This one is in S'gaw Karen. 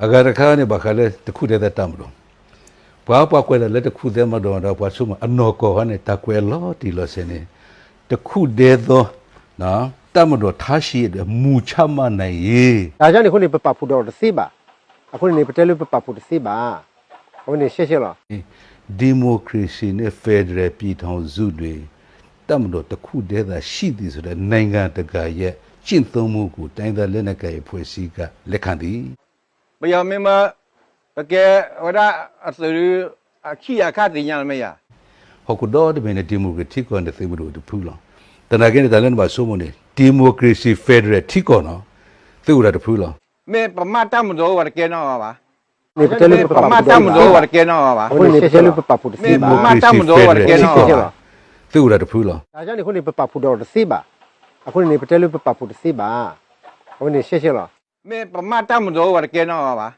အဂၤတခါန့ၣ် ဘၣ်ဃးလၢတခူၣ်ဒဲသီတၢ်မၤဒီး, ပှၤ ပှၤကွဲးဒၣ်လၢတခူၣ်ဒဲသီတၢ်မၤဒီး ပှၤဆိကမိၣ်အနီၢ်ကီၢ်ဃီန့ၣ် တၢ်ကွဲးအလီၤတံၢ်လီၤဆဲးန့ၣ်, တခူၣ်ဒဲသီ တပ်မတော် ထားရှိတဲ့ မူချမှတ်နိုင်ရေး တၢ်န့ၣ်အဃိန့ၣ် ပပာ်ဖှိၣ်ဒီးတသ့ဘၣ်. အဃိန့ၣ်န့ၣ် ပတဲလၢပပာ်ဖှိၣ်တသ့ဘၣ်. အဝဲန့ၣ်ရှဲရှဲလီၤ. ဒီမိုကရေစီနဲ့ ဖက်ဒရယ်ပြည်ထောင်စုတွင် တပ်မတော်တစ်ခုတည်းသာရှိသည်ဆိုတဲ့ နိုင်ငံတကာရဲ့ကျင့်သုံးမှုကို တိုင်းရင်းသားလက်နက်ကိုင်အဖွဲ့အစည်းက လက်ခံသည်. ပယီၤမ့ၢ်မၢ ပကဲဝဲဒၣ်အသုးဒု အခံအခါသ့ၣ်ညါလီၤမ့ၢ်ယၤ. ဟီၣ်ခိၣ်ဒီတဘ့ၣ်န့ၣ် ဒီမိုကရေစီထံကီၢ်န့ၣ် သုးမုၢ်ဒိၣ်တဖုလီၤ. သနာ်က့န့ၣ် တၢ်လၢနဘၣ်ဆိကမိၣ်န့ၣ် ဒီမိုကရေစီ ဖက်ဒရယ်ထံကီၢ်နီၤ, သုးအိၣ်ဒၣ်တဖုလီၤ. မ့ၢ်ပမၤတၢ်မၤဒီးဝဲတကဲနီတဂၤဘၣ်. ပမၤတၢ်မၤဒီးဝဲတကဲနီတဂၤဘၣ်. အဃိန့ၣ် ပတဲလၢပပာ်ဖှိၣ်တသ့ဘၣ်. မ့ၢ်ပမၤတၢ်မၤဒီးဝဲတကဲနီတဂၤဘၣ်. သုးအိၣ်ဒၣ်တဖုလီၤ. တၢ်န့ၣ်အဃိန့ၣ် ပပာ်ဖှိၣ်ဒီးတသ့ဘၣ်. အဃိန့ၣ်န့ၣ် ပတဲလၢပပာ်ဖှိၣ်တသ့ဘၣ်. အဝဲန့ၣ်ရှဲရှဲလီၤ. မ့ၢ်ပမၤတၢ်မၤဒီးဝဲတကဲနီတဂၤဘၣ်.